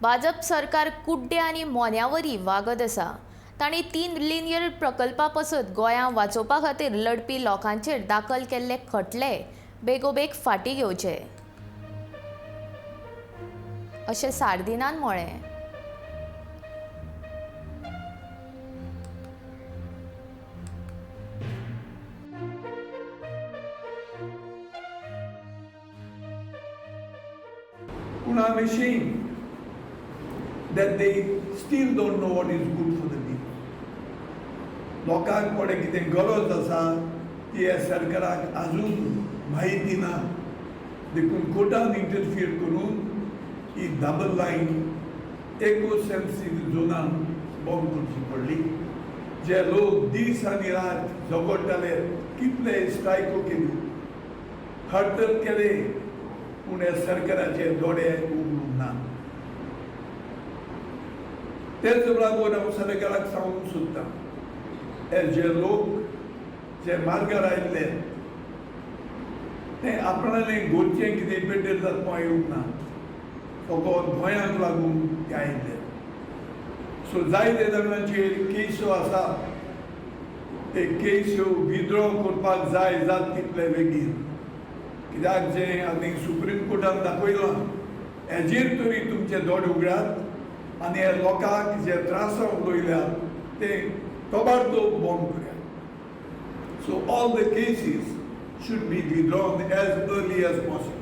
भाजप सरकार कुड्डे आनी मोन्यावरी वागत आसा. तांणी 3 लिनियर प्रकल्पा पासत गोंया वाचोवपा खातीर लढपी लोकांचेर दाखल केल्ले खटले बेगोबेग फाटीं घेवचे अशें सार्दिनान म्हळें. पूण I am ashamed that they still don't know what is good for the people. लोकांक कोणें कितें गरज आसा ती ह्या सरकाराक आजून म्हायती ना. देखून कोर्टान इंटरफियर करून ही डबल लायन एको सेन्सिटीव झोनान बंद करची पडली. जे लोक दीस आनी रात झगडटाले, कितले स्ट्रायको केल्यो, हडतल केले, पूण ह्या सरकाराचे दोळे उगडूंक ना. तेच लागून हांव सरकाराक सांगूंक सोदतां, हे जे लोक जे मार्गार आयिल्ले ते आपणाले घरचें कितें पेड्डेर जातपा येवंक ना, फकत गोंयांक लागून ते आयिल्ले. सो जायते जाणांचेर केसो आसा, ते केस्यो विड्रॉ करपाक जाय जात तितले बेगीन. कित्याक जें आनी सुप्रीम कोर्टान दाखयलां हेजेर तरी तुमचे दोळे उगडात आनी हे लोकांक जे त्रासांक उडयल्यात ते तोबाडतोब बंद करात. So all the cases should be withdrawn as early as possible.